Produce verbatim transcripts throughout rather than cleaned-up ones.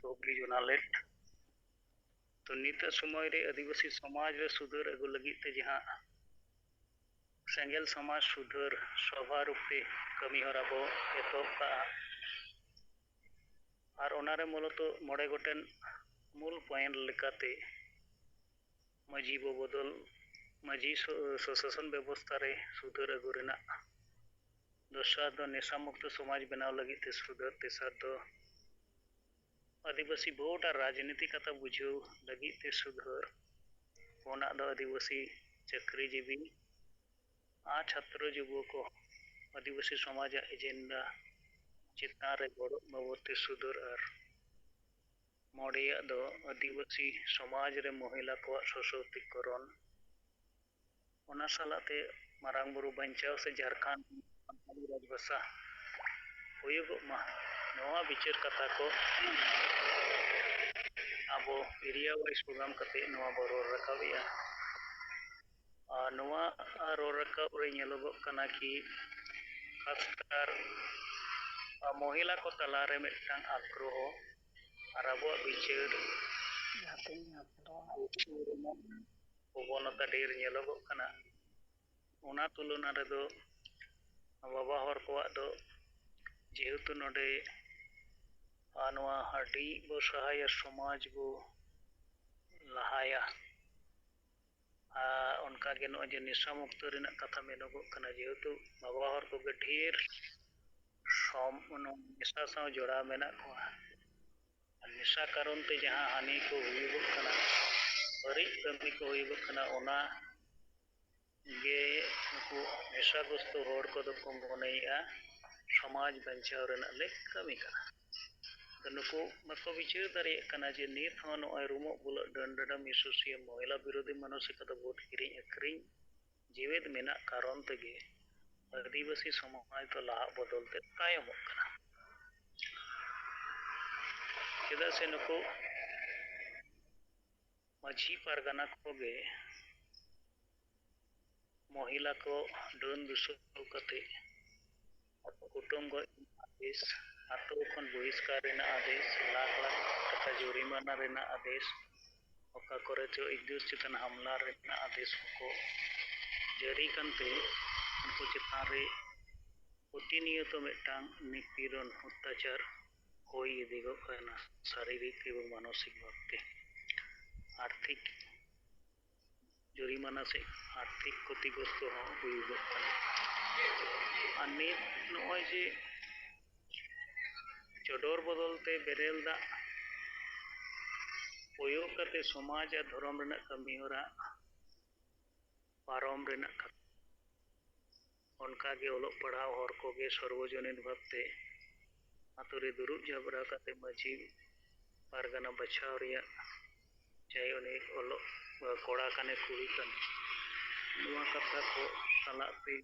ᱦᱩᱜᱽᱞᱤ ᱡᱚᱱᱟᱞᱮᱴ᱾ ᱛᱚ ᱱᱤᱛᱟᱜ ᱥᱚᱢᱚᱭ ᱨᱮ ᱟᱹᱫᱤᱵᱟᱹᱥᱤ ᱥᱚᱢᱟᱡᱽ ᱨᱮ ᱥᱩᱫᱷᱟᱹᱨ ᱟᱹᱜᱩ ᱞᱟᱹᱜᱤᱫ ᱛᱮ ᱡᱟᱦᱟᱸ ᱥᱮᱸᱜᱮᱞ ᱥᱚᱢᱟᱡᱽ ᱥᱩᱫᱷᱟᱹᱨ ᱥᱚᱵᱷᱟ ᱨᱩᱯ ᱛᱮ ᱠᱟᱹᱢᱤ ᱦᱚᱨᱟ ᱵᱚ ᱮᱛᱚᱦᱚᱵ ᱠᱟᱜᱼᱟ᱾ ᱟᱨ ᱚᱱᱟᱨᱮ ᱢᱩᱞᱚᱛᱚ ᱢᱚᱬᱮ ᱜᱚᱴᱮᱱ ᱢᱩᱞ ᱯᱚᱭᱮᱱᱴ ᱞᱮᱠᱟᱛᱮ ᱢᱟᱹᱡᱷᱤ ᱵᱚ ᱵᱚᱫᱚᱞ, ᱢᱟᱹᱡᱷᱤ ᱥᱚ-, ᱥᱚᱥᱟᱥᱚᱱ ᱵᱮᱵᱚᱥᱛᱷᱟ ᱨᱮ ᱥᱩᱫᱷᱟᱹᱨ ᱟᱹᱜᱩ ᱨᱮᱱᱟᱜ, ᱫᱚᱥᱟᱨ ᱫᱚ ᱱᱮᱥᱟ ᱢᱩᱠᱛᱚ ᱥᱚᱢᱟᱡᱽ ᱵᱮᱱᱟᱣ ᱞᱟᱹᱜᱤᱫ ᱛᱮ ᱥᱩᱫᱷᱟᱹᱨ, ᱛᱮᱥᱟᱨ ᱫᱚ ᱟᱹᱫᱤᱵᱟᱹᱥᱤ ᱵᱷᱳᱴ ᱟᱨ ᱨᱟᱡᱽᱱᱤᱛᱤ ᱠᱟᱛᱷᱟ ᱵᱩᱡᱷᱟᱹᱣ ᱞᱟᱹᱜᱤᱫ ᱛᱮ ᱥᱩᱫᱷᱟᱹᱨ, ᱯᱩᱱᱟᱜ ᱫᱚ ᱟᱹᱫᱤᱵᱟᱹᱥᱤ ᱪᱟᱹᱠᱨᱤᱡᱤᱵᱤ ᱟᱨ ᱪᱷᱟᱛᱨᱚ ᱡᱩᱵᱚ ᱠᱚ ᱟᱹᱫᱤᱵᱟᱹᱥᱤ ᱥᱚᱢᱟᱡᱟᱜ ᱮᱡᱮᱱᱰᱟ ᱪᱮᱛᱟᱱ ᱨᱮ ᱜᱚᱲᱚ ᱵᱟᱵᱚᱫ ᱛᱮ ᱥᱩᱫᱷᱟᱹᱨ ᱟᱨ ᱢᱚᱬᱮᱭᱟᱜ ᱫᱚ ᱟᱹᱫᱤᱵᱟᱹᱥᱤ ᱥᱚᱢᱟᱡᱽ ᱨᱮ ᱢᱚᱦᱤᱞᱟ ᱠᱚᱣᱟᱜ ᱥᱚᱥᱚᱠᱛᱤᱠᱚᱨᱚᱱ, ᱚᱱᱟ ᱥᱟᱞᱟᱜ ᱛᱮ ᱢᱟᱨᱟᱝ ᱵᱩᱨᱩ ᱵᱟᱧᱪᱟᱣ ᱥᱮ ᱡᱷᱟᱲᱠᱷᱚᱸᱰ ᱥᱟᱱᱛᱟᱲᱤ ᱨᱟᱡᱽᱵᱷᱟᱥᱟ ᱦᱩᱭᱩᱜᱚᱜ ᱢᱟ, ᱱᱚᱣᱟ ᱵᱤᱪᱟᱹᱨ ᱠᱟᱛᱷᱟ ᱠᱚ ᱟᱵᱚ ᱮᱨᱤᱭᱟ ᱣᱟᱭᱤᱡ ᱯᱨᱳᱜᱨᱟᱢ ᱠᱟᱛᱮ ᱱᱚᱣᱟ ᱵᱚ ᱨᱚᱲ ᱨᱟᱠᱟᱵᱮᱜᱼᱟ᱾ ᱟᱨ ᱱᱚᱣᱟ ᱨᱚᱲ ᱨᱟᱠᱟᱵ ᱨᱮ ᱧᱮᱞᱚᱜᱚᱜ ᱠᱟᱱᱟ ᱠᱤ ᱠᱷᱟᱥᱠᱟᱨ ᱢᱚᱦᱤᱞᱟ ᱠᱚ ᱛᱟᱞᱟᱨᱮ ᱢᱤᱫᱴᱟᱝ ᱟᱜᱽᱨᱚᱦᱚ ᱟᱨ ᱟᱵᱚᱣᱟᱜ ᱵᱤᱪᱟᱹᱨ ᱡᱟᱦᱟᱸ ᱛᱤᱱᱟᱹᱜ ᱯᱨᱚᱵᱚᱱᱚᱛᱟ ᱰᱷᱮᱨ ᱧᱮᱞᱚᱜᱚᱜ ᱠᱟᱱᱟ᱾ ᱚᱱᱟ ᱛᱩᱞᱚᱱᱟ ᱨᱮᱫᱚ ᱵᱟᱵᱟ ᱦᱚᱲ ᱠᱚᱣᱟᱜ ᱫᱚ ᱡᱮᱦᱮᱛᱩ ᱱᱚᱰᱮ ᱟᱨ ᱱᱚᱣᱟ ᱦᱟᱺᱰᱤ ᱵᱚ ᱥᱟᱦᱟᱭᱟ, ᱥᱚᱢᱟᱡᱽ ᱵᱚ ᱞᱟᱦᱟᱭᱟ᱾ ᱟᱨ ᱚᱱᱠᱟᱜᱮ ᱱᱚᱜᱼᱚᱭ ᱡᱮ ᱱᱮᱥᱟ ᱢᱩᱠᱛᱚ ᱨᱮᱱᱟᱜ ᱠᱟᱛᱷᱟ ᱢᱮᱱᱚᱜᱚᱜ ᱠᱟᱱᱟ, ᱡᱮᱦᱮᱛᱩ ᱵᱟᱵᱟ ᱦᱚᱲ ᱠᱚᱜᱮ ᱰᱷᱮᱨ ᱥᱚᱢ-, ᱱᱚᱣᱟ ᱱᱮᱥᱟ ᱥᱟᱶ ᱡᱚᱲᱟᱣ ᱢᱮᱱᱟᱜ ᱠᱚᱣᱟ᱾ ᱟᱨ ᱱᱮᱥᱟ ᱠᱟᱨᱚᱱ ᱛᱮ ᱡᱟᱦᱟᱸ ᱦᱟᱹᱱᱤ ᱠᱚ ᱦᱩᱭᱩᱜᱚᱜ ᱠᱟᱱᱟ, ᱵᱟᱹᱲᱤᱡ ᱠᱟᱹᱢᱤ ᱠᱚ ᱦᱩᱭᱩᱜᱚᱜ ᱠᱟᱱᱟ, ᱚᱱᱟ ᱜᱮ ᱱᱩᱠᱩ ᱱᱮᱥᱟᱜᱨᱚᱥᱛᱚ ᱦᱚᱲ ᱠᱚᱫᱚ ᱠᱚ ᱢᱚᱱᱮᱭᱮᱜᱼᱟ ᱥᱚᱢᱟᱡᱽ ᱵᱟᱧᱪᱟᱣ ᱨᱮᱱᱟᱜ ᱞᱮ ᱠᱟᱹᱢᱤ ᱠᱟᱱᱟ᱾ ᱟᱫᱚ ᱱᱩᱠᱩ ᱵᱟᱠᱚ ᱵᱤᱪᱟᱹᱨ ᱫᱟᱲᱮᱭᱟᱜ ᱠᱟᱱᱟ ᱡᱮ ᱱᱤᱛ ᱦᱚᱸ ᱱᱚᱜᱼᱚᱭ ᱨᱩᱢᱚᱜ ᱵᱩᱞᱟᱹᱜ ᱰᱟᱹᱱ ᱰᱟᱹᱰᱟᱹᱢ ᱦᱤᱥᱟᱹᱥᱩᱭᱟᱹ ᱢᱚᱦᱤᱞᱟ ᱵᱤᱨᱳᱫᱷᱤ ᱢᱟᱱᱚᱥᱤᱠᱚᱛᱟ ᱵᱷᱳᱴ ᱠᱤᱨᱤᱧ ᱟᱹᱠᱷᱨᱤᱧ ᱡᱤᱣᱮᱫ ᱢᱮᱱᱟᱜ ᱠᱟᱨᱚᱱ ᱛᱮᱜᱮ ᱟᱹᱫᱤᱵᱟᱹᱥᱤ ᱥᱚᱢᱟᱡᱽ ᱫᱚ ᱞᱟᱦᱟᱜ ᱵᱚᱫᱚᱞ ᱛᱮ ᱛᱟᱭᱚᱢᱚᱜ ᱠᱟᱱᱟ᱾ ᱪᱮᱫᱟᱜ ᱥᱮ ᱱᱩᱠᱩ ᱢᱟᱹᱡᱷᱤ ᱯᱟᱨᱜᱟᱱᱟ ᱠᱚᱜᱮ ᱢᱚᱦᱤᱞᱟ ᱠᱚ ᱰᱟᱹᱱ ᱫᱩᱥᱟᱹᱣ ᱠᱟᱛᱮ ᱠᱩᱴᱟᱹᱢ ᱜᱚᱡ ᱨᱮᱱᱟᱜ ᱟᱫᱮᱥ ᱟᱛᱳ ᱠᱷᱚᱱ ᱵᱚᱦᱤᱥᱠᱟᱨ ᱨᱮᱱᱟᱜ ᱟᱫᱮᱥ, ᱞᱟᱠᱷ ᱞᱟᱠᱷ ᱴᱟᱠᱟ ᱡᱩᱨᱤᱢᱟᱱᱟ ᱨᱮᱱᱟᱜ ᱟᱫᱮᱥ, ᱚᱠᱟ ᱠᱚᱨᱮ ᱪᱚ ᱤᱡᱽᱡᱚᱛ ᱪᱮᱛᱟᱱ ᱦᱟᱢᱞᱟ ᱨᱮᱱᱟᱜ ᱟᱫᱮᱥ ᱠᱚᱠᱚ ᱡᱟᱹᱨᱤ ᱠᱟᱱᱛᱮ, ᱩᱱᱠᱩ ᱪᱮᱛᱟᱱ ᱨᱮ ᱯᱨᱚᱛᱤᱱᱤᱭᱚᱛᱚ ᱢᱤᱫᱴᱟᱝ ᱱᱤᱯᱤᱲᱚᱱ, ᱚᱛᱛᱟᱪᱟᱨ ᱦᱩᱭ ᱤᱫᱤᱜᱚᱜ ᱠᱟᱱᱟ, ᱥᱟᱨᱤᱨᱤᱠ ᱮᱵᱚᱝ ᱢᱟᱱᱚᱥᱤᱠ ᱵᱷᱟᱵᱽᱛᱮ᱾ ᱟᱨᱛᱷᱤᱠ ᱡᱩᱨᱤᱢᱟᱱᱟ ᱥᱮ ᱟᱨᱛᱷᱤᱠ ᱠᱷᱚᱛᱤᱜᱨᱚᱥᱛᱚ ᱦᱚᱸ ᱦᱩᱭᱩᱜᱚᱜ ᱠᱟᱱᱟ᱾ ᱟᱨ ᱱᱤᱛ ᱱᱚᱜᱼᱚᱭ ᱡᱮ ᱪᱚᱰᱚᱨ ᱵᱚᱫᱚᱞ ᱛᱮ ᱵᱮᱨᱮᱞ ᱫᱟᱜ ᱠᱚᱭᱚᱜ ᱠᱟᱛᱮ ᱥᱚᱢᱟᱡᱽ ᱟᱨ ᱫᱷᱚᱨᱚᱢ ᱨᱮᱱᱟᱜ ᱠᱟᱹᱢᱤ ᱦᱚᱨᱟ ᱯᱟᱨᱚᱢ ᱨᱮᱱᱟᱜ ᱠᱟᱛᱷᱟ, ᱚᱱᱠᱟᱜᱮ ᱚᱞᱚᱜ ᱯᱟᱲᱦᱟᱣ ᱦᱚᱨ ᱠᱚᱜᱮ ᱥᱚᱨᱵᱚᱡᱚᱱᱤᱱ ᱵᱷᱟᱵᱽᱛᱮ ᱟᱛᱳ ᱨᱮ ᱫᱩᱲᱩᱵ ᱡᱟᱵᱽᱨᱟ ᱠᱟᱛᱮ ᱢᱟᱹᱡᱷᱤ ᱯᱟᱨᱜᱟᱱᱟ ᱵᱟᱪᱷᱟᱣ ᱨᱮᱭᱟᱜ, ᱪᱟᱦᱮ ᱩᱱᱤ ᱚᱞᱚᱜ ᱠᱚᱲᱟ ᱠᱟᱱᱮ ᱠᱩᱲᱤ ᱠᱟᱱᱮ, ᱱᱚᱣᱟ ᱠᱟᱛᱷᱟ ᱠᱚ ᱥᱟᱞᱟᱜ ᱛᱮ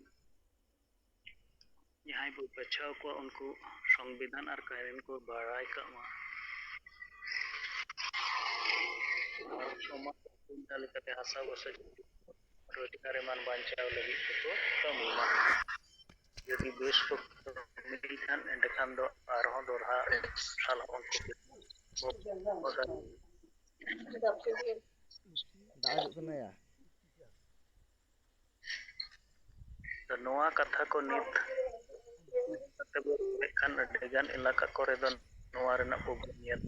ᱡᱟᱦᱟᱸᱭ ᱵᱚ ᱵᱟᱪᱷᱟᱣ ᱠᱚᱣᱟ, ᱩᱱᱠᱩ ᱥᱚᱝᱵᱤᱫᱷᱟᱱ ᱟᱨ ᱠᱟᱹᱱᱩᱱ ᱠᱚ ᱵᱟᱲᱟᱭ ᱠᱟᱜ ᱢᱟ᱾ ᱟᱨ ᱥᱚᱢᱟᱡᱽ ᱪᱤᱱᱛᱟ ᱞᱮᱠᱟᱛᱮ ᱦᱟᱥᱟ ᱵᱷᱟᱥᱟ ᱨᱳᱡᱽᱜᱟᱨ ᱮᱢᱟᱱ ᱵᱟᱧᱪᱟᱣ ᱞᱟᱹᱜᱤᱫ ᱛᱮᱠᱚ ᱠᱟᱹᱢᱤ ᱢᱟ᱾ ᱡᱩᱫᱤ ᱵᱮᱥ ᱠᱚ ᱠᱟᱹᱢᱤ ᱠᱷᱟᱱ, ᱮᱸᱰᱮᱠᱷᱟᱱ ᱫᱚ ᱟᱨᱦᱚᱸ ᱫᱚᱦᱲᱟ ᱥᱟᱞ ᱦᱚᱸ ᱩᱱᱠᱩ ᱠᱚ ᱫᱟᱜ ᱦᱤᱡᱩᱜ ᱠᱟᱱᱟ ᱭᱟ᱾ ᱛᱚ ᱱᱚᱣᱟ ᱠᱟᱛᱷᱟ ᱠᱚ ᱱᱤᱛ ᱠᱟᱛᱮ ᱵᱚ ᱨᱚᱲᱮᱫ ᱠᱷᱟᱱ, ᱟᱹᱰᱤᱜᱟᱱ ᱮᱞᱟᱠᱟ ᱠᱚᱨᱮ ᱫᱚ ᱱᱚᱣᱟ ᱨᱮᱱᱟᱜ ᱯᱨᱚᱵᱷᱟᱵᱽ ᱧᱮᱞ,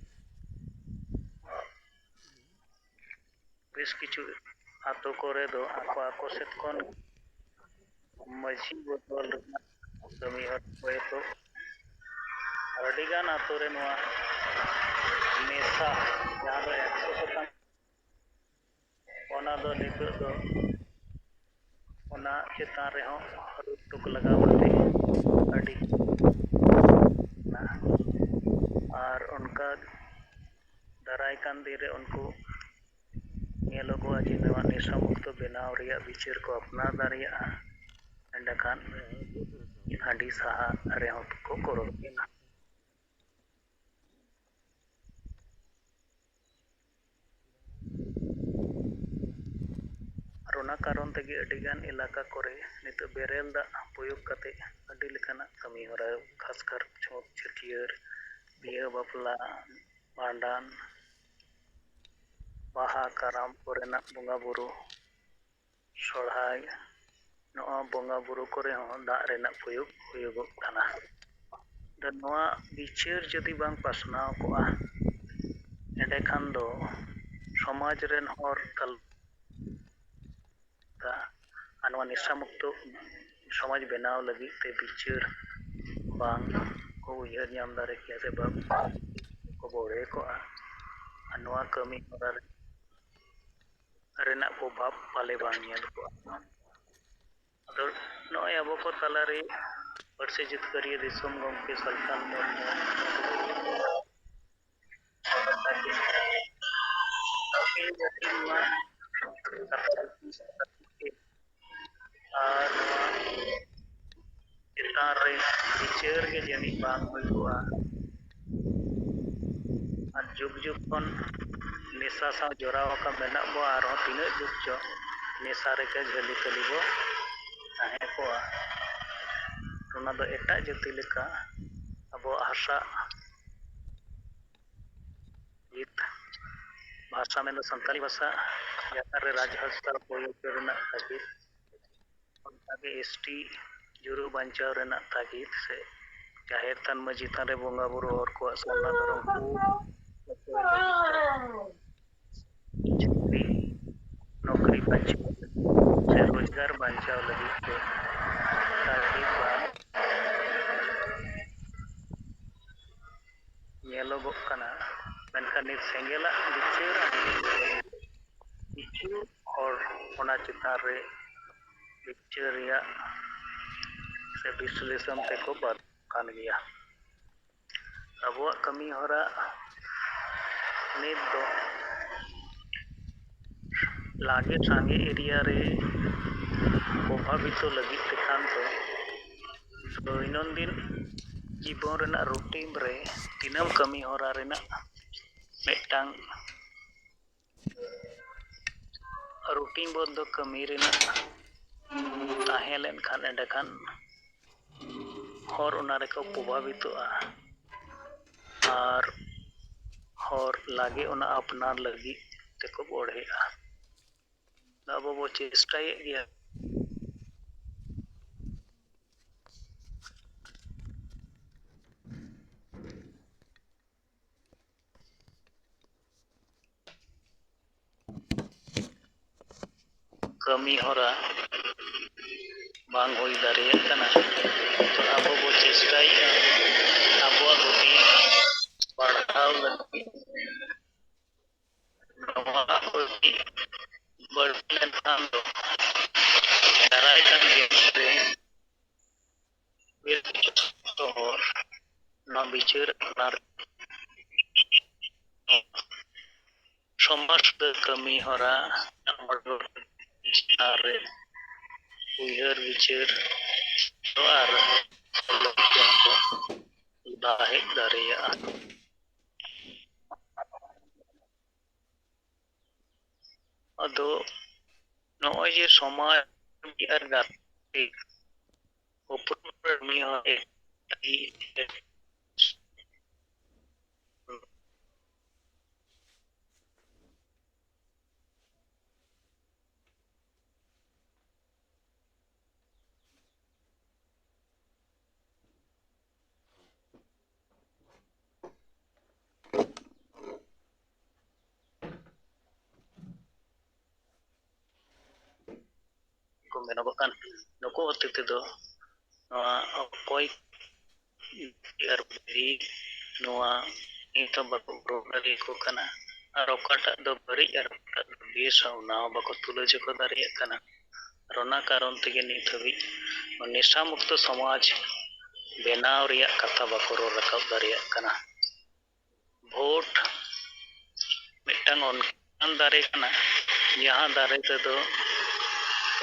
ᱵᱮᱥ ᱠᱤᱪᱷᱩ ᱟᱛᱳ ᱠᱚᱨᱮ ᱫᱚ ᱟᱠᱚ ᱟᱠᱚ ᱥᱮᱫ ᱠᱷᱚᱱ ᱢᱟᱹᱡᱷᱤ ᱵᱚᱫᱚᱞ ᱨᱮᱱᱟᱜ ᱠᱟᱹᱢᱤ ᱦᱚᱨᱟ ᱠᱚ ᱮᱛᱚᱦᱚᱵ᱾ ᱟᱹᱰᱤᱜᱟᱱ ᱟᱛᱳ ᱨᱮ ᱱᱚᱣᱟ ᱢᱮᱥᱟ, ᱡᱟᱦᱟᱸ ᱫᱚ ᱮᱠᱥᱚ ᱥᱚᱛᱟᱝᱥᱚ, ᱚᱱᱟ ᱫᱚ ᱱᱤᱛᱚᱜ ᱫᱚ ᱚᱱᱟ ᱪᱮᱛᱟᱱ ᱨᱮᱦᱚᱸ ᱨᱳᱠ ᱴᱳᱠ ᱞᱟᱜᱟᱣ ᱠᱟᱛᱮ ᱟᱹᱰᱤ ᱢᱮᱱᱟᱜᱼᱟ᱾ ᱟᱨ ᱚᱱᱠᱟ ᱫᱟᱨᱟᱭ ᱠᱟᱱ ᱫᱤᱱ ᱨᱮ ᱩᱱᱠᱩ ᱧᱮᱞᱚᱜᱚᱜᱼᱟ ᱡᱮ ᱱᱚᱣᱟ ᱱᱮᱥᱟ ᱢᱩᱠᱛᱚ ᱵᱮᱱᱟᱣ ᱨᱮᱭᱟᱜ ᱵᱤᱪᱟᱹᱨ ᱠᱚ ᱟᱯᱱᱟᱨ ᱫᱟᱲᱮᱭᱟᱜᱼᱟ᱾ ᱮᱸᱰᱮᱠᱷᱟᱱ ᱦᱟᱺᱰᱤ ᱥᱟᱦᱟ ᱨᱮᱦᱚᱸ ᱠᱚ ᱜᱚᱲᱚ ᱫᱟᱲᱮᱭᱟᱜᱼᱟ᱾ ᱟᱨ ᱚᱱᱟ ᱠᱟᱨᱚᱱ ᱛᱮᱜᱮ ᱟᱹᱰᱤᱜᱟᱱ ᱮᱞᱟᱠᱟ ᱠᱚᱨᱮ ᱱᱤᱛᱚᱜ ᱵᱮᱨᱮᱞ ᱫᱟᱜ ᱯᱨᱚᱭᱳᱜᱽ ᱠᱟᱛᱮ ᱟᱹᱰᱤ ᱞᱮᱠᱟᱱᱟᱜ ᱠᱟᱹᱢᱤ ᱦᱚᱨᱟ, ᱠᱷᱟᱥᱠᱟᱨ ᱪᱷᱩᱛ ᱪᱷᱟᱹᱴᱭᱟᱹᱨ, ᱵᱤᱦᱟᱹ ᱵᱟᱯᱞᱟ, ᱵᱷᱟᱸᱰᱟᱱ, ᱵᱟᱦᱟ, ᱠᱟᱨᱟᱢ ᱠᱚᱨᱮᱱᱟᱜ ᱵᱚᱸᱜᱟ ᱵᱩᱨᱩ, ᱥᱚᱨᱦᱟᱭ, ᱱᱚᱣᱟ ᱵᱚᱸᱜᱟ ᱵᱩᱨᱩ ᱠᱚᱨᱮ ᱦᱚᱸ ᱫᱟᱜ ᱨᱮᱱᱟᱜ ᱯᱨᱚᱭᱳᱜᱽ ᱦᱩᱭᱩᱜᱚᱜ ᱠᱟᱱᱟ᱾ ᱟᱫᱚ ᱱᱚᱣᱟ ᱵᱤᱪᱟᱹᱨ ᱡᱩᱫᱤ ᱵᱟᱝ ᱯᱟᱥᱱᱟᱣ ᱠᱚᱜᱼᱟ, ᱮᱸᱰᱮᱠᱷᱟᱱ ᱫᱚ ᱥᱚᱢᱟᱡᱽ ᱨᱮᱱ ᱦᱚᱲ ᱛᱟᱞ-, ᱟᱨ ᱱᱚᱣᱟ ᱱᱮᱥᱟ ᱢᱩᱠᱛᱚ ᱥᱚᱢᱟᱡᱽ ᱵᱮᱱᱟᱣ ᱞᱟᱹᱜᱤᱫ ᱛᱮ ᱵᱤᱪᱟᱹᱨ ᱵᱟᱝ ᱠᱚ ᱩᱭᱦᱟᱹᱨ ᱧᱟᱢ ᱫᱟᱲᱮ ᱠᱮᱭᱟ ᱥᱮ ᱵᱟᱝ ᱠᱚ ᱵᱚᱲᱦᱮ ᱠᱚᱜᱼᱟ᱾ ᱟᱨ ᱱᱚᱣᱟ ᱠᱟᱹᱢᱤ ᱦᱚᱨᱟ ᱨᱮ ᱨᱮᱱᱟᱜ ᱯᱨᱚᱵᱷᱟᱵᱽ ᱯᱟᱞᱮ ᱵᱟᱝ ᱧᱮᱞ ᱠᱚᱜᱼᱟ᱾ ᱟᱫᱚ ᱱᱚᱜᱼᱚᱭ ᱟᱵᱚ ᱠᱚ ᱛᱟᱞᱟᱨᱮ ᱯᱟᱹᱨᱥᱤ ᱡᱤᱛᱠᱟᱹᱨᱤᱭᱟᱹ ᱫᱤᱥᱚᱢ ᱜᱚᱢᱠᱮ ᱥᱟᱞᱠᱷᱟᱱ ᱢᱩᱨᱢᱩ ᱟᱨ ᱱᱚᱣᱟ ᱪᱮᱛᱟᱱ ᱨᱮ ᱵᱤᱪᱟᱹᱨ ᱜᱮ ᱡᱟᱹᱱᱤᱡ ᱵᱟᱝ ᱦᱩᱭ ᱠᱚᱜᱼᱟ᱾ ᱟᱨ ᱡᱩᱜᱽ ᱡᱩᱜᱽ ᱠᱷᱚᱱ ᱱᱮᱥᱟ ᱥᱟᱶ ᱡᱚᱲᱟᱣ ᱟᱠᱟᱱ ᱢᱮᱱᱟᱜ ᱵᱚ, ᱟᱨᱦᱚᱸ ᱛᱤᱱᱟᱹᱜ ᱡᱩᱜᱽ ᱪᱚ ᱱᱮᱥᱟ ᱨᱮᱜᱮ ᱡᱷᱟᱹᱞᱤ ᱛᱟᱹᱞᱤ ᱵᱚ ᱛᱟᱦᱮᱸ ᱠᱚᱜᱼᱟ᱾ ᱚᱱᱟ ᱫᱚ ᱮᱴᱟᱜ ᱡᱟᱹᱛᱤ ᱞᱮᱠᱟ ᱟᱵᱚᱣᱟᱜ ᱦᱟᱥᱟ ᱜᱤᱛ ᱵᱷᱟᱥᱟ, ᱢᱮᱱᱫᱚ ᱥᱟᱱᱛᱟᱲᱤ ᱵᱷᱟᱥᱟ ᱡᱟᱦᱟᱸ ᱨᱮ ᱨᱟᱡᱽ ᱵᱷᱟᱥᱟ ᱯᱨᱚᱭᱳᱜᱽ ᱨᱮᱱᱟᱜ ᱞᱟᱹᱜᱤᱫ ᱚᱱᱠᱟᱜᱮ ᱮᱥ ᱴᱤ ᱡᱩᱨᱩ ᱵᱟᱧᱪᱟᱣ ᱨᱮᱱᱟᱜ ᱛᱟᱹᱜᱤᱫ ᱥᱮ ᱡᱟᱦᱮᱨ ᱛᱷᱟᱱ ᱢᱟᱹᱡᱷᱤ ᱛᱷᱟᱱ ᱨᱮ ᱵᱚᱸᱜᱟ ᱵᱩᱨᱩ ᱦᱚᱲ ᱠᱚᱣᱟᱜ ᱥᱟᱨᱱᱟ ᱫᱷᱚᱨᱚᱢ ᱠᱚ ᱪᱟᱹᱠᱨᱤ ᱱᱚᱠᱨᱤ ᱵᱟᱧᱪᱟᱣ ᱥᱮ ᱨᱳᱡᱽᱜᱟᱨ ᱵᱟᱧᱪᱟᱣ ᱞᱟᱹᱜᱤᱫ ᱛᱮ ᱛᱟᱹᱜᱤᱫ ᱵᱟᱝ ᱧᱮᱞᱚᱜᱚᱜ ᱠᱟᱱᱟ᱾ ᱢᱮᱱᱠᱷᱟᱱ ᱱᱤᱛ ᱥᱮᱸᱜᱮᱞᱟᱜ ᱵᱤᱪᱟᱹᱨ ᱠᱤᱪᱷᱩ ᱦᱚᱲ ᱚᱱᱟ ᱪᱮᱛᱟᱱ ᱨᱮ ᱵᱤᱪᱟᱹᱨ ᱨᱮᱭᱟᱜ ᱥᱮ ᱵᱤᱥᱞᱮᱥᱚᱱ ᱛᱮᱠᱚ ᱯᱟᱨᱚᱢ ᱠᱟᱱ ᱜᱮᱭᱟ᱾ ᱟᱵᱚᱣᱟᱜ ᱠᱟᱹᱢᱤ ᱦᱚᱨᱟ ᱱᱤᱛ ᱫᱚ ᱞᱟᱜᱮ ᱥᱟᱸᱜᱮ ᱮᱨᱤᱭᱟ ᱨᱮ ᱯᱨᱚᱵᱷᱟᱵᱤᱛᱚ ᱞᱟᱹᱜᱤᱫ ᱛᱮᱠᱷᱟᱱ ᱫᱚ ᱫᱳᱭᱱᱚᱱᱫᱤᱱ ᱡᱤᱵᱚᱱ ᱨᱮᱱᱟᱜ ᱨᱩᱴᱤᱱ ᱨᱮ ᱫᱤᱱᱟᱹᱢ ᱠᱟᱹᱢᱤ ᱦᱚᱨᱟ ᱨᱮᱱᱟᱜ ᱢᱤᱫᱴᱟᱝ ᱨᱩᱴᱤᱱ ᱵᱚᱫᱽᱫᱷᱚ ᱠᱟᱹᱢᱤ ᱨᱮᱱᱟᱜ ᱛᱟᱦᱮᱸ ᱞᱮᱱᱠᱷᱟᱱ, ᱮᱸᱰᱮᱠᱷᱟᱱ ᱦᱚᱲ ᱚᱱᱟ ᱨᱮᱠᱚ ᱯᱨᱚᱵᱷᱟᱵᱤᱛᱚᱜᱼᱟ ᱟᱨ ᱦᱚᱲ ᱞᱟᱜᱮ ᱚᱱᱟ ᱟᱯᱱᱟᱨ ᱞᱟᱹᱜᱤᱫ ᱛᱮᱠᱚ ᱵᱚᱲᱦᱮᱜᱼᱟ᱾ ᱟᱵᱚ ᱵᱚ ᱪᱮᱥᱴᱟᱭᱮᱫ ᱜᱮᱭᱟ᱾ ᱠᱟᱹᱢᱤ ᱦᱚᱨᱟ ᱵᱟᱝ ᱦᱩᱭ ᱫᱟᱲᱮᱭᱟᱜ ᱠᱟᱱᱟ᱾ ᱛᱚ ᱟᱵᱚ ᱵᱚ ᱪᱮᱥᱴᱟᱭᱮᱫᱼᱟ ᱟᱵᱚᱣᱟᱜ ᱜᱚᱛᱤ ᱵᱟᱲᱦᱟᱣ ᱞᱟᱹᱜᱤᱫ᱾ ᱱᱚᱣᱟ ᱜᱚᱛᱤ ᱵᱟᱹᱲᱛᱤ ᱞᱮᱱᱠᱷᱟᱱ ᱫᱚ ᱫᱟᱨᱟᱭ ᱠᱟᱱ ᱫᱤᱱ ᱨᱮ ᱡᱚᱛᱚ ᱦᱚᱲ ᱱᱚᱣᱟ ᱵᱤᱪᱟᱹᱨ ᱟᱯᱱᱟᱨ ᱥᱚᱢᱟᱡᱽ ᱠᱟᱹᱢᱤ ᱦᱚᱨᱟ ᱪᱮᱛᱟᱱ ᱨᱮ ᱩᱭᱦᱟᱹᱨ ᱵᱤᱪᱟᱹᱨ ᱟᱨ ᱞᱟᱦᱟ ᱦᱮᱡ ᱫᱟᱲᱮᱭᱟᱜᱼᱟ᱾ ᱟᱫᱚ ᱱᱚᱜᱼᱚᱭ ᱡᱮ ᱥᱚᱢᱟᱡᱽ ᱟᱨ ᱜᱟᱛᱮ ᱩᱯᱨᱩᱢ ᱨᱮ ᱩᱱᱤ ᱦᱚᱸ ᱟᱹᱰᱤ ᱠᱚ ᱢᱮᱱᱚᱜᱚᱜ ᱠᱟᱱ, ᱱᱩᱠᱩ ᱦᱚᱛᱮ ᱛᱮᱫᱚ ᱱᱚᱣᱟ ᱚᱠᱚᱭ ᱟᱨ ᱵᱟᱹᱲᱤᱡ, ᱱᱚᱣᱟ ᱱᱤᱛ ᱦᱚᱸ ᱵᱟᱠᱚ ᱩᱨᱩᱢ ᱫᱟᱲᱮᱭᱟᱠᱚ ᱠᱟᱱᱟ᱾ ᱟᱨ ᱚᱠᱟᱴᱟᱜ ᱫᱚ ᱵᱟᱹᱲᱤᱡ ᱟᱨ ᱚᱠᱟᱴᱟᱜ ᱫᱚ ᱵᱮᱥᱟ, ᱚᱱᱟ ᱦᱚᱸ ᱵᱟᱠᱚ ᱛᱩᱞᱟᱹ ᱡᱚᱠᱷᱟ ᱫᱟᱲᱮᱭᱟᱜ ᱠᱟᱱᱟ᱾ ᱟᱨ ᱚᱱᱟ ᱠᱟᱨᱚᱱ ᱛᱮᱜᱮ ᱱᱤᱛ ᱦᱟᱹᱵᱤᱡ ᱱᱮᱥᱟ ᱢᱩᱠᱛᱚ ᱥᱚᱢᱟᱡᱽ ᱵᱮᱱᱟᱣ ᱨᱮᱭᱟᱜ ᱠᱟᱛᱷᱟ ᱵᱟᱠᱚ ᱨᱚᱲ ᱨᱟᱠᱟᱵ ᱫᱟᱲᱮᱭᱟᱜ ᱠᱟᱱᱟ᱾ ᱵᱷᱳᱴ ᱢᱤᱫᱴᱟᱝ ᱚᱱᱠᱟᱱ ᱫᱟᱨᱮ ᱠᱟᱱᱟ, ᱡᱟᱦᱟᱸ ᱫᱟᱨᱮ ᱛᱮᱫᱚ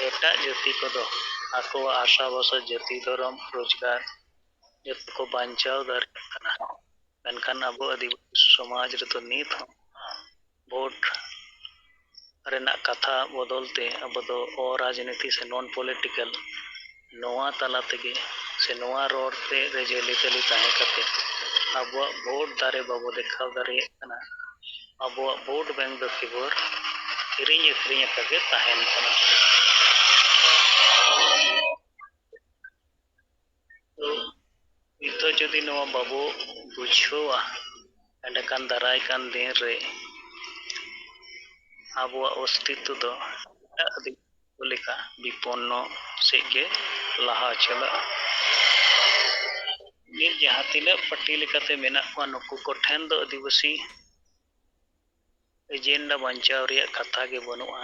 ᱮᱴᱟᱜ ᱡᱟᱹᱛᱤ ᱠᱚᱫᱚ ᱟᱠᱚᱣᱟᱜ ᱟᱥᱟ ᱵᱷᱚᱨᱥᱟ, ᱡᱟᱹᱛᱤ, ᱫᱷᱚᱨᱚᱢ, ᱨᱳᱡᱽᱜᱟᱨ ᱡᱚᱛᱚ ᱠᱚ ᱵᱟᱧᱪᱟᱣ ᱫᱟᱲᱮᱭᱟᱜ ᱠᱟᱱᱟ᱾ ᱢᱮᱱᱠᱷᱟᱱ ᱟᱵᱚ ᱟᱹᱫᱤᱵᱟᱹᱥᱤ ᱥᱚᱢᱟᱡᱽ ᱨᱮᱫᱚ ᱱᱤᱛ ᱦᱚᱸ ᱵᱷᱳᱴ ᱨᱮᱱᱟᱜ ᱠᱟᱛᱷᱟ ᱵᱚᱫᱚᱞ ᱛᱮ ᱟᱵᱚ ᱫᱚ ᱚᱨᱟᱡᱽᱱᱤᱛᱤ ᱥᱮ non political, ᱱᱚᱣᱟ ᱛᱟᱞᱟ ᱛᱮᱜᱮ ᱥᱮ ᱱᱚᱣᱟ ᱨᱚᱲ ᱛᱮ ᱨᱮ ᱡᱷᱟᱹᱞᱤ ᱛᱟᱹᱞᱤ ᱛᱟᱦᱮᱸ ᱠᱟᱛᱮ ᱟᱵᱚᱣᱟᱜ ᱵᱷᱳᱴ ᱫᱟᱨᱮ ᱵᱟᱵᱚ ᱫᱮᱠᱷᱟᱣ ᱫᱟᱲᱮᱭᱟᱜ ᱠᱟᱱᱟ᱾ ᱟᱵᱚᱣᱟᱜ ᱵᱷᱳᱴ ᱵᱮᱝᱠ ᱫᱚ ᱠᱮᱵᱚᱞ ᱠᱤᱨᱤᱧ ᱟᱹᱠᱷᱨᱤᱧ ᱟᱠᱟᱫ ᱜᱮ ᱛᱟᱦᱮᱱ ᱠᱟᱱᱟ᱾ ᱛᱚ ᱱᱤᱛᱚᱜ ᱡᱩᱫᱤ ᱱᱚᱣᱟ ᱵᱟᱵᱚ ᱵᱩᱡᱷᱟᱹᱣᱟ, ᱮᱸᱰᱮᱠᱷᱟᱱ ᱫᱟᱨᱟᱭ ᱠᱟᱱ ᱫᱤᱱ ᱨᱮ ᱟᱵᱚᱣᱟᱜ ᱚᱥᱛᱤᱛᱛᱚ ᱫᱚ ᱮᱴᱟᱜ ᱫᱤᱠᱩ ᱞᱮᱠᱟ ᱵᱤᱯᱚᱱᱱᱚ ᱥᱮᱫ ᱜᱮ ᱞᱟᱦᱟ ᱪᱟᱞᱟᱜᱼᱟ᱾ ᱱᱤᱛ ᱡᱟᱦᱟᱸ ᱛᱤᱱᱟᱹᱜ ᱯᱟᱨᱴᱤ ᱞᱮᱠᱟᱛᱮ ᱢᱮᱱᱟᱜ ᱠᱚᱣᱟ, ᱱᱩᱠᱩ ᱠᱚᱴᱷᱮᱱ ᱫᱚ ᱟᱹᱫᱤᱵᱟᱹᱥᱤ ᱮᱡᱮᱱᱰᱟ ᱵᱟᱧᱪᱟᱣ ᱨᱮᱭᱟᱜ ᱠᱟᱛᱷᱟ ᱜᱮ ᱵᱟᱹᱱᱩᱜᱼᱟ᱾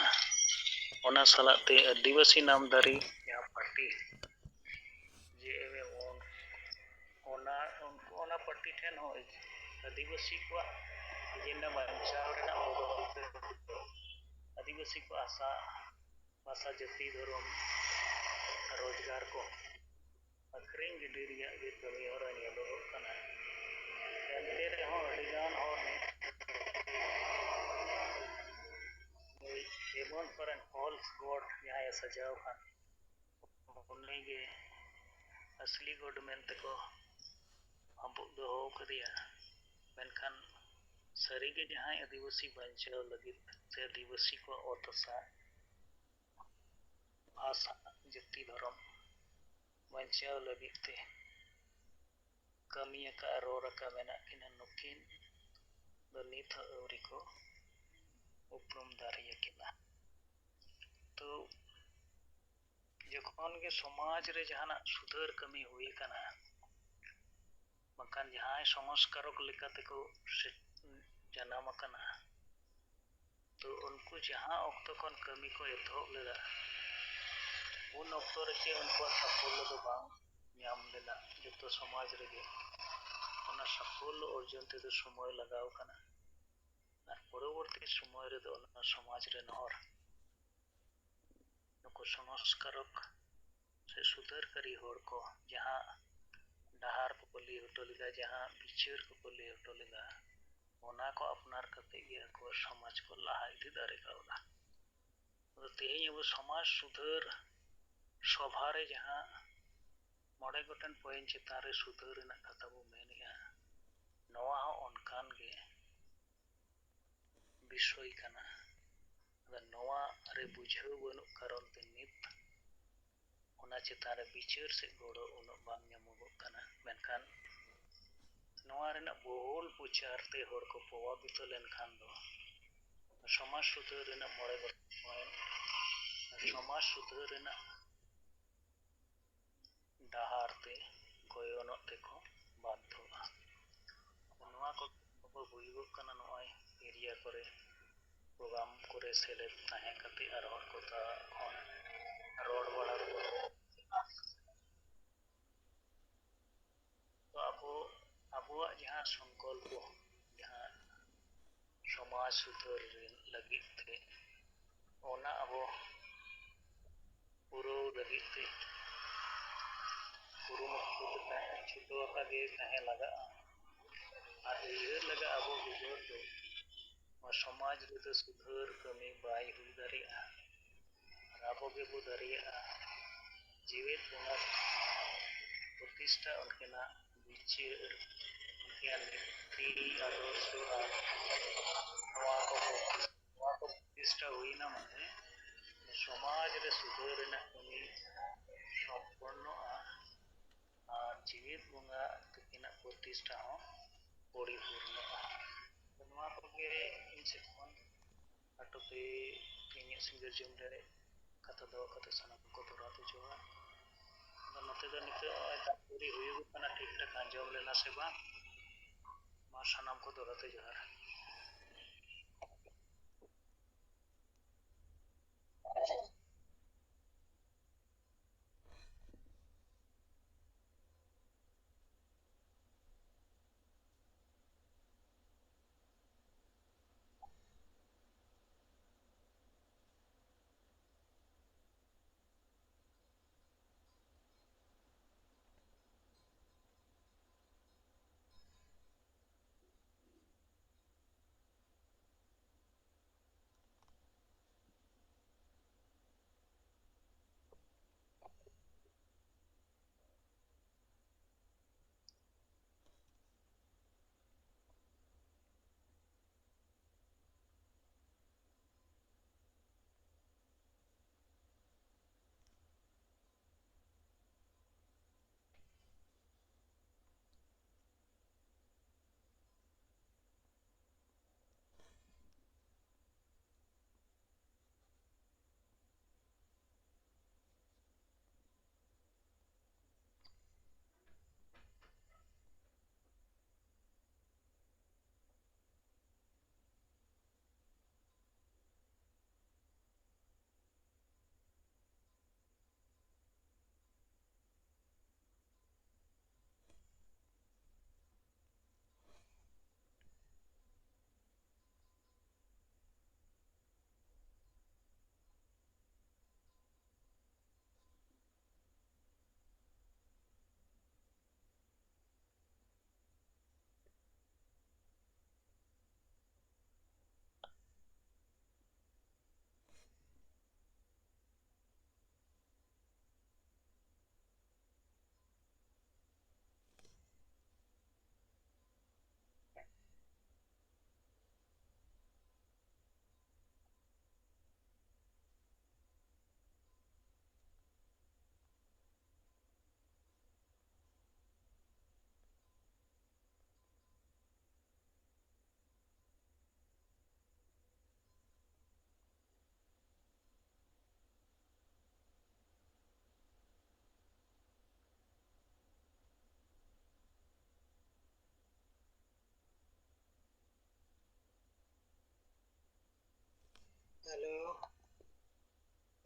ᱚᱱᱟ ᱥᱟᱞᱟᱜ ᱛᱮ ᱟᱹᱫᱤᱵᱟᱹᱥᱤ ᱱᱟᱢᱫᱷᱟᱨᱤ ᱡᱟᱦᱟᱸ ᱯᱟᱨᱴᱤ, ᱡᱮ ᱮᱢ ᱮᱢ, ᱚᱱᱟ, ᱚᱱᱟ ᱯᱟᱨᱴᱤ ᱴᱷᱮᱱ ᱦᱚᱸ ᱟᱹᱫᱤᱵᱟᱹᱥᱤ ᱠᱚᱣᱟᱜ ᱮᱡᱮᱱᱰᱟ ᱵᱟᱧᱪᱟᱣ ᱨᱮᱱᱟᱜ ᱵᱚᱫᱚᱞ ᱛᱮ ᱟᱹᱫᱤᱵᱟᱹᱥᱤ ᱠᱚᱣᱟᱜ ᱟᱥᱟ, ᱵᱷᱟᱥᱟ, ᱡᱟᱹᱛᱤ, ᱫᱷᱚᱨᱚᱢ, ᱨᱳᱡᱽᱜᱟᱨ ᱠᱚ ᱟᱹᱠᱷᱨᱤᱧ ᱜᱤᱰᱤ ᱨᱮᱭᱟᱜ ᱜᱮ ᱠᱟᱹᱢᱤ ᱦᱚᱨᱟ ᱧᱮᱞᱚᱜᱚᱜ ᱠᱟᱱᱟ᱾ ᱮᱱᱛᱮ ᱨᱮᱦᱚᱸ ᱟᱹᱰᱤᱜᱟᱱ ᱦᱚᱲ ᱱᱤᱛ ᱱᱩᱭ ᱮᱵᱚᱱ ᱯᱟᱨᱟᱱ false god ᱡᱟᱦᱟᱸᱭᱮ ᱥᱟᱡᱟᱣ ᱠᱟᱱ, ᱩᱱᱤᱜᱮ ᱟᱥᱞᱤ god ᱢᱮᱱᱛᱮᱠᱚ ᱟᱵᱩᱜ ᱫᱚᱦᱚ ᱠᱟᱫᱮᱭᱟ᱾ ᱢᱮᱱᱠᱷᱟᱱ ᱥᱟᱹᱨᱤᱜᱮ ᱡᱟᱦᱟᱸᱭ ᱟᱹᱫᱤᱵᱟᱹᱥᱤ ᱵᱟᱧᱪᱟᱣ ᱞᱟᱹᱜᱤᱫ ᱥᱮ ᱟᱹᱫᱤᱵᱟᱹᱥᱤ ᱠᱚᱣᱟᱜ ᱚᱛ ᱦᱟᱥᱟ, ᱵᱷᱟᱥᱟ, ᱡᱟᱹᱛᱤ, ᱫᱷᱚᱨᱚᱢ ᱵᱟᱧᱪᱟᱣ ᱞᱟᱹᱜᱤᱫ ᱛᱮ ᱠᱟᱹᱢᱤ ᱟᱠᱟᱫ, ᱨᱚᱲ ᱟᱠᱟᱫ ᱢᱮᱱᱟᱜ ᱠᱤᱱᱟ, ᱱᱩᱠᱤᱱ ᱫᱚ ᱱᱤᱛ ᱦᱚᱸ ᱟᱹᱣᱨᱤ ᱠᱚ ᱩᱯᱨᱩᱢ ᱫᱟᱲᱮᱭᱟᱠᱤᱱᱟ᱾ ᱛᱚ ᱡᱚᱠᱷᱚᱱ ᱜᱮ ᱥᱚᱢᱟᱡᱽ ᱨᱮ ᱡᱟᱦᱟᱱᱟᱜ ᱥᱩᱫᱷᱟᱹᱨ ᱠᱟᱹᱢᱤ ᱦᱩᱭ ᱟᱠᱟᱱᱟ, ᱵᱟᱝᱠᱷᱟᱱ ᱡᱟᱦᱟᱸᱭ ᱥᱚᱝᱥᱠᱟᱨᱚᱠ ᱞᱮᱠᱟ ᱛᱮᱠᱚ ᱥᱮ-, ᱡᱟᱱᱟᱢ ᱟᱠᱟᱱᱟ, ᱛᱚ ᱩᱱᱠᱩ ᱡᱟᱦᱟᱸ ᱚᱠᱛᱚ ᱠᱷᱚᱱ ᱠᱟᱹᱢᱤ ᱠᱚ ᱮᱛᱚᱦᱚᱵ ᱞᱮᱫᱟ, ᱩᱱ ᱚᱠᱛᱚ ᱨᱮ ᱪᱮᱫ ᱩᱱᱠᱩᱣᱟᱜ ᱥᱟᱯᱷᱚᱞᱞᱚ ᱫᱚ ᱵᱟᱝ ᱧᱟᱢ ᱞᱮᱱᱟ? ᱡᱚᱛᱚ ᱥᱚᱢᱟᱡᱽ ᱨᱮᱜᱮ ᱚᱱᱟ ᱥᱟᱯᱷᱚᱞᱞᱚ ᱚᱨᱡᱚᱱ ᱛᱮᱫᱚ ᱥᱚᱢᱚᱭ ᱞᱟᱜᱟᱣ ᱠᱟᱱᱟ᱾ ᱟᱨ ᱯᱚᱨᱚᱵᱚᱨᱛᱤ ᱥᱚᱢᱚᱭ ᱨᱮᱫᱚ ᱚᱱᱟ ᱥᱚᱢᱟᱡᱽ ᱨᱮᱱ ᱦᱚᱲ ᱱᱩᱠᱩ ᱥᱚᱝᱥᱠᱟᱨᱚᱠ ᱥᱮ ᱥᱩᱫᱷᱟᱹᱨᱠᱟᱨᱤ ᱦᱚᱲ ᱠᱚ ᱡᱟᱦᱟᱸ ᱰᱟᱦᱟᱨ ᱠᱚᱠᱚ ᱞᱟᱹᱭ ᱦᱚᱴᱚ ᱞᱮᱫᱟ, ᱡᱟᱦᱟᱸ ᱵᱤᱪᱟᱹᱨ ᱠᱚᱠᱚ ᱞᱟᱹᱭ ᱦᱚᱴᱚ ᱞᱮᱫᱟ, ᱚᱱᱟ ᱠᱚ ᱟᱯᱱᱟᱨ ᱠᱟᱛᱮ ᱜᱮ ᱟᱠᱚᱣᱟᱜ ᱥᱚᱢᱟᱡᱽ ᱠᱚ ᱞᱟᱦᱟ ᱤᱫᱤ ᱫᱟᱲᱮ ᱠᱟᱣᱫᱟ᱾ ᱛᱮᱦᱮᱧ ᱟᱵᱚ ᱥᱚᱢᱟᱡᱽ ᱥᱩᱫᱷᱟᱹᱨ ᱥᱚᱵᱷᱟ ᱨᱮ ᱡᱟᱦᱟᱸ ᱢᱚᱬᱮ ᱜᱚᱴᱮᱱ point ᱪᱮᱛᱟᱱ ᱨᱮ ᱥᱩᱫᱷᱟᱹᱨ ᱨᱮᱱᱟᱜ ᱠᱟᱛᱷᱟ ᱵᱚ ᱢᱮᱱᱮᱜᱼᱟ, ᱱᱚᱣᱟ ᱦᱚᱸ ᱚᱱᱠᱟᱱ ᱜᱮ ᱵᱤᱥᱚᱭ ᱠᱟᱱᱟ᱾ ᱟᱫᱚ ᱱᱚᱣᱟ ᱨᱮ ᱵᱩᱡᱷᱟᱹᱣ ᱵᱟᱹᱱᱩᱜ ᱠᱟᱨᱚᱱ ᱛᱮ ᱱᱤᱛ ᱚᱱᱟ ᱪᱮᱛᱟᱱ ᱨᱮ ᱵᱤᱪᱟᱹᱨ ᱥᱮ ᱜᱚᱲᱚ ᱩᱱᱟᱹᱜ ᱵᱟᱝ ᱧᱟᱢᱚᱜᱚᱜ ᱠᱟᱱᱟ᱾ ᱢᱮᱱᱠᱷᱟᱱ ᱱᱚᱣᱟ ᱨᱮᱱᱟᱜ ᱵᱚᱦᱩᱞ ᱯᱨᱚᱪᱟᱨ ᱛᱮ ᱦᱚᱲ ᱠᱚ ᱯᱨᱚᱵᱷᱟᱵᱤᱛᱚ ᱞᱮᱱᱠᱷᱟᱱ ᱫᱚ ᱥᱚᱢᱟᱡᱽ ᱥᱩᱫᱷᱟᱹᱨ ᱨᱮᱱᱟᱜ ᱢᱚᱬᱮ ᱜᱚᱴᱮᱱ point ᱥᱚᱢᱟᱡᱽ ᱥᱩᱫᱷᱟᱹᱨ ᱨᱮᱱᱟᱜ ᱰᱟᱦᱟᱨ ᱛᱮ ᱜᱚᱭᱚᱱᱚᱜ ᱛᱮᱠᱚ ᱵᱟᱫᱽᱫᱷᱚᱜᱼᱟ᱾ ᱱᱚᱣᱟ ᱠᱚ ᱠᱚ ᱦᱩᱭᱩᱜᱚᱜ ᱠᱟᱱᱟ ᱱᱚᱜᱼᱚᱭ ᱮᱨᱤᱭᱟ ᱠᱚᱨᱮ, ᱯᱨᱳᱜᱨᱟᱢ ᱠᱚᱨᱮ ᱥᱮᱞᱮᱫ ᱛᱟᱦᱮᱸ ᱠᱟᱛᱮ ᱟᱨ ᱦᱚᱲ ᱠᱚ ᱥᱟᱶ ᱠᱷᱚᱱ ᱨᱚᱲ ᱵᱟᱲᱟ ᱠᱚ᱾ ᱛᱚ ᱟᱵᱚ, ᱟᱵᱚᱣᱟᱜ ᱡᱟᱦᱟᱸ ᱥᱚᱝᱠᱚᱞᱯᱚ, ᱡᱟᱦᱟᱸ ᱥᱚᱢᱟᱡᱽ ᱥᱩᱫᱷᱟᱹᱨ ᱨᱮ ᱞᱟᱹᱜᱤᱫ ᱛᱮ, ᱚᱱᱟ ᱟᱵᱚ ᱯᱩᱨᱟᱹᱣ ᱞᱟᱹᱜᱤᱫ ᱛᱮ ᱠᱩᱨᱩᱢᱩᱴᱩ ᱛᱮ ᱛᱟᱦᱮᱸ, ᱪᱷᱩᱴᱟᱹᱣ ᱟᱠᱟᱫ ᱜᱮ ᱛᱟᱦᱮᱸ ᱞᱟᱜᱟᱜᱼᱟ᱾ ᱟᱨ ᱩᱭᱦᱟᱹᱨ ᱞᱟᱜᱟᱜ ᱟᱵᱚ ᱵᱮᱜᱚᱨ ᱫᱚ ᱱᱚᱣᱟ ᱥᱚᱢᱟᱡᱽ ᱨᱮᱫᱚ ᱥᱩᱫᱷᱟᱹᱨ ᱠᱟᱹᱢᱤ ᱵᱟᱭ ᱦᱩᱭ ᱫᱟᱲᱮᱭᱟᱜᱼᱟ᱾ ᱟᱨ ᱟᱵᱚ ᱜᱮᱵᱚ ᱫᱟᱲᱮᱭᱟᱜᱼᱟ ᱡᱮᱣᱮᱫ ᱵᱚᱸᱜᱟ ᱯᱨᱚᱛᱤᱥᱴᱷᱟ, ᱩᱱᱠᱤᱱᱟᱜ ᱵᱤᱪᱟᱹᱨ, ᱩᱱᱠᱤᱱᱟᱜ ᱱᱤᱛᱤ ᱟᱫᱚᱨᱥᱚ ᱟᱨ ᱱᱚᱣᱟ ᱠᱚ ᱱᱚᱣᱟ ᱠᱚ ᱯᱨᱚᱛᱤᱥᱴᱷᱟ ᱦᱩᱭᱱᱟ, ᱢᱟᱱᱮ ᱥᱚᱢᱟᱡᱽ ᱨᱮ ᱥᱩᱫᱷᱟᱹᱨ ᱨᱮᱱᱟᱜ ᱠᱟᱹᱢᱤ ᱥᱚᱢᱯᱚᱱᱱᱚᱜᱼᱟ ᱟᱨ ᱡᱮᱣᱮᱫ ᱵᱚᱸᱜᱟ ᱛᱟᱹᱠᱤᱱᱟᱜ ᱯᱨᱚᱛᱤᱥᱴᱷᱟ ᱦᱚᱸ ᱯᱚᱨᱤᱯᱩᱨᱱᱚᱜᱼᱟ᱾ ᱱᱚᱣᱟ ᱠᱚᱜᱮ ᱤᱧ ᱥᱮᱫ ᱠᱷᱚᱱ ᱟᱴᱚᱯᱮ ᱤᱧᱟᱹᱜ ᱥᱤᱸᱜᱟᱹᱲ ᱡᱚᱢ ᱨᱮ ᱠᱟᱛᱷᱟ ᱫᱚᱦᱚ ᱠᱟᱛᱮ ᱥᱟᱱᱟᱢ ᱠᱚ ᱫᱚᱦᱲᱟ ᱛᱮ ᱡᱚᱦᱟᱨ᱾ ᱟᱫᱚ ᱱᱚᱛᱮ ᱫᱚ ᱱᱤᱛᱚᱜ ᱱᱚᱜᱼᱚᱭ ᱫᱟᱜ ᱡᱟᱹᱲᱤ ᱦᱩᱭᱩᱜᱚᱜ ᱠᱟᱱᱟ, ᱴᱷᱤᱠ ᱴᱷᱟᱠ ᱟᱸᱡᱚᱢ ᱞᱮᱱᱟ ᱥᱮ ᱵᱟᱝ? ᱢᱟ ᱥᱟᱱᱟᱢ ᱠᱚ ᱫᱚᱦᱲᱟ ᱛᱮ ᱡᱚᱦᱟᱨ᱾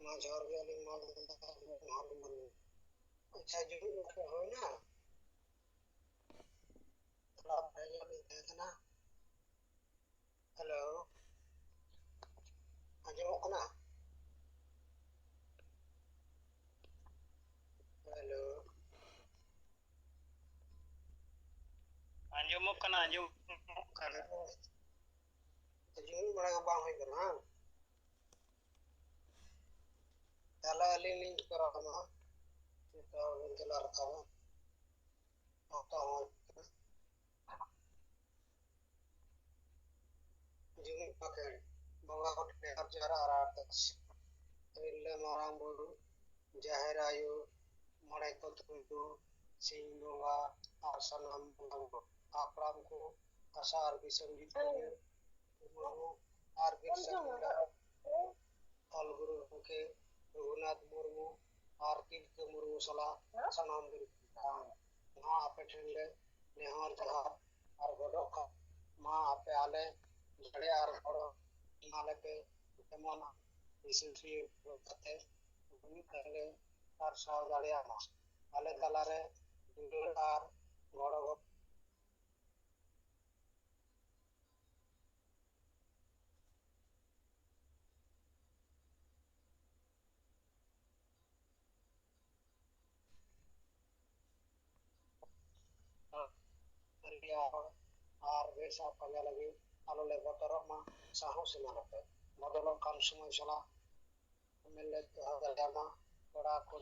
ᱢᱟ ᱡᱚᱦᱟᱨ ᱜᱮ, ᱟᱹᱞᱤᱧ ᱢᱟ ᱢᱮᱱᱫᱟ ᱡᱚᱦᱟᱨ ᱜᱮ ᱢᱟᱱᱮ᱾ ᱟᱪᱪᱷᱟ, ᱡᱩᱢᱤᱫ ᱜᱚᱢᱠᱮ ᱦᱩᱭᱱᱟ? ᱛᱷᱚᱲᱟ ᱵᱟᱦᱨᱮ ᱧᱚᱜ ᱞᱤᱧ ᱛᱟᱦᱮᱸ ᱠᱟᱱᱟ᱾ ᱦᱮᱞᱳ, ᱟᱸᱡᱚᱢᱚᱜ ᱠᱟᱱᱟ? ᱦᱮᱞᱳ, ᱟᱸᱡᱚᱢᱚᱜ ᱠᱟᱱᱟ, ᱟᱸᱡᱚᱢᱚᱜ ᱠᱟᱱᱟ᱾ ᱡᱩᱢᱤᱫ ᱵᱟᱲᱟ ᱜᱮ ᱵᱟᱝ ᱦᱩᱭ ᱠᱟᱱᱟ, ᱵᱟᱝ? ᱛᱟᱦᱞᱮ ᱟᱹᱞᱤᱧ ᱞᱤᱧ ᱠᱚᱨᱟᱣ ᱠᱟᱱᱟ, ᱡᱚᱛᱚ ᱦᱚᱲ ᱵᱚᱱ ᱫᱮᱞᱟ ᱨᱟᱠᱟᱵᱟ᱾ ᱚᱠᱛᱚ ᱦᱚᱸ ᱦᱩᱭ ᱠᱟᱱᱟ᱾ ᱡᱩᱢᱤᱫ ᱵᱟᱠᱷᱮᱲ, ᱵᱚᱸᱜᱟ ᱠᱚ ᱴᱷᱮᱱ ᱱᱮᱦᱚᱨ ᱡᱚᱦᱟᱨ ᱟᱨ ᱟᱨᱫᱟᱥ᱾ ᱛᱤᱨᱞᱟᱹ ᱢᱟᱨᱟᱝ ᱵᱩᱨᱩ, ᱡᱟᱦᱮᱨ ᱟᱭᱳ, ᱢᱚᱬᱮ ᱠᱚ ᱛᱩᱨᱩᱭ ᱠᱚ, ᱥᱤᱧ ᱵᱚᱸᱜᱟ ᱟᱨ ᱥᱟᱱᱟᱢ ᱵᱚᱸᱜᱟ ᱵᱩᱨᱩ, ᱦᱟᱯᱲᱟᱢ ᱠᱚ, ᱟᱥᱟ ᱟᱨ ᱫᱤᱥᱚᱢ ᱡᱤᱛᱠᱟᱹᱨᱤᱭᱟᱹ ᱢᱩᱨᱢᱩ ᱟᱨ ᱵᱤᱨᱥᱟ ᱢᱩᱱᱰᱟ, ᱚᱞ ᱜᱩᱨᱩ ᱜᱚᱢᱠᱮ ᱨᱚᱜᱷᱩᱱᱟᱛᱷ ᱢᱩᱨᱢᱩ ᱟᱨ ᱛᱤᱞᱠᱟᱹ ᱢᱩᱨᱢᱩ ᱥᱟᱞᱟᱜ ᱥᱟᱱᱟᱢ ᱫᱩᱨᱤᱵ ᱠᱚ ᱛᱟᱦᱮᱸᱱᱟ᱾ ᱱᱚᱣᱟ ᱟᱯᱮ ᱴᱷᱮᱱ ᱞᱮ ᱱᱮᱦᱚᱨ ᱡᱚᱦᱟᱨ ᱟᱨ ᱜᱚᱰᱚᱜ ᱠᱟᱱᱟ, ᱢᱟ ᱟᱯᱮ ᱟᱞᱮ ᱫᱟᱲᱮ ᱟᱨ ᱜᱚᱲᱚ ᱮᱢᱟ ᱞᱮᱯᱮ, ᱡᱮᱢᱚᱱ ᱫᱤᱥᱟᱹ ᱥᱩᱭᱟᱹ ᱠᱟᱛᱮ ᱡᱩᱢᱤᱫ ᱠᱟᱛᱮ ᱞᱮ ᱟᱨᱥᱟᱣ ᱫᱟᱲᱮᱭᱟᱜ ᱢᱟ᱾ ᱟᱞᱮ ᱛᱟᱞᱟᱨᱮ ᱫᱩᱞᱟᱹᱲ ᱟᱨ ᱜᱚᱲᱚ ᱜᱚᱯᱚᱲᱚ ᱟᱨ ᱵᱮᱥᱟᱜ ᱯᱟᱸᱡᱟ ᱞᱟᱹᱜᱤᱫ ᱟᱞᱚ ᱞᱮ ᱵᱚᱛᱚᱨᱚᱜ ᱢᱟ, ᱥᱟᱦᱚᱥ ᱮᱢᱟ ᱞᱮᱯᱮ᱾ ᱵᱚᱫᱚᱞᱚᱜ ᱠᱟᱱ ᱥᱚᱢᱚᱭ ᱥᱟᱞᱟᱜ ᱢᱮᱱ ᱞᱮ ᱫᱚᱦᱚ ᱫᱟᱲᱮᱭᱟᱜ ᱢᱟ, ᱠᱚᱲᱟ ᱠᱚ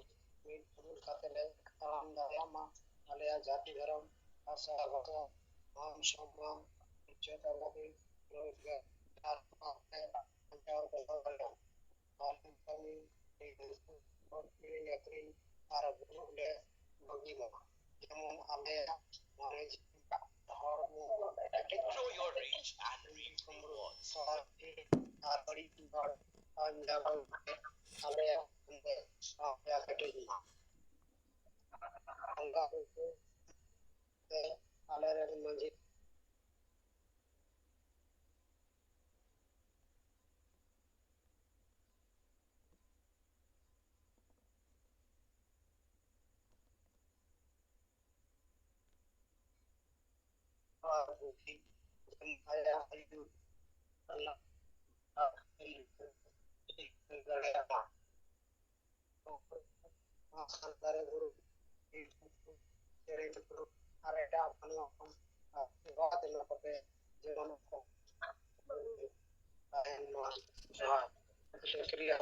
ᱢᱤᱫ ᱡᱩᱢᱤᱫ ᱠᱟᱛᱮ ᱞᱮ ᱛᱟᱲᱟᱢ ᱫᱟᱲᱮᱭᱟᱜ ᱢᱟ᱾ ᱟᱞᱮᱭᱟᱜ ᱡᱟᱹᱛᱤ ᱫᱷᱚᱨᱚᱢ, ᱵᱷᱟᱥᱟ, ᱵᱷᱟᱥᱟ, ᱢᱟᱱ ᱥᱚᱢᱢᱟᱱ, ᱤᱡᱽᱡᱚᱛ ᱟᱵᱟᱫᱤ, ᱨᱳᱡᱽᱜᱟᱨ, ᱟᱨ ᱵᱟᱧᱪᱟᱣ ᱫᱚᱦᱚ ᱫᱟᱲᱮᱭᱟᱜ ᱢᱟ᱾ ᱟᱨ ᱠᱟᱹᱢᱤ, ᱠᱤᱨᱤᱧ ᱟᱹᱠᱷᱨᱤᱧ ᱟᱨ ᱵᱩᱞᱩᱜ ᱞᱮ ᱵᱟᱹᱜᱤ ᱢᱟ᱾ ᱡᱮᱢᱚᱱ ᱟᱞᱮᱭᱟᱜ ᱢᱚᱱᱮ ᱡᱤᱣᱤ ᱦᱚᱲᱢᱚ Grow your reach and dream rewards. ᱟᱨ ᱵᱟᱹᱲᱤᱡ ᱦᱚᱲ ᱯᱟᱸᱡᱟ ᱵᱟᱝ ᱠᱟᱛᱮ ᱟᱞᱮᱭᱟᱜ ᱥᱟᱶᱛᱟ ᱠᱮᱴᱮᱡ ᱢᱟ᱾ ᱵᱚᱸᱜᱟ ᱵᱩᱨᱩ ᱛᱮ ᱟᱞᱮᱨᱮᱱ ᱢᱟᱹᱡᱷᱤ ᱟᱨ ᱵᱩᱫᱽᱫᱷᱤ ᱮᱢ ᱛᱟᱭᱟ, ᱟᱭᱩ ᱫᱟᱲᱮᱭᱟᱜᱼᱟ᱾ ᱱᱚᱣᱟ ᱥᱟᱱᱛᱟᱲᱤ ᱜᱩᱨᱩ ᱪᱮᱬᱮ ᱪᱤᱯᱨᱩ ᱟᱨ ᱮᱴᱟᱜ ᱢᱟᱱᱣᱟ ᱠᱷᱚᱱ ᱟᱥᱤᱨᱵᱟᱫᱽ ᱮᱢᱟ ᱠᱚᱯᱮ, ᱡᱮᱢᱚᱱ ᱠᱚ ᱛᱟᱦᱮᱱ ᱢᱟ᱾ ᱡᱚᱦᱟᱨ᱾ ᱥᱩᱠᱨᱤᱭᱟ᱾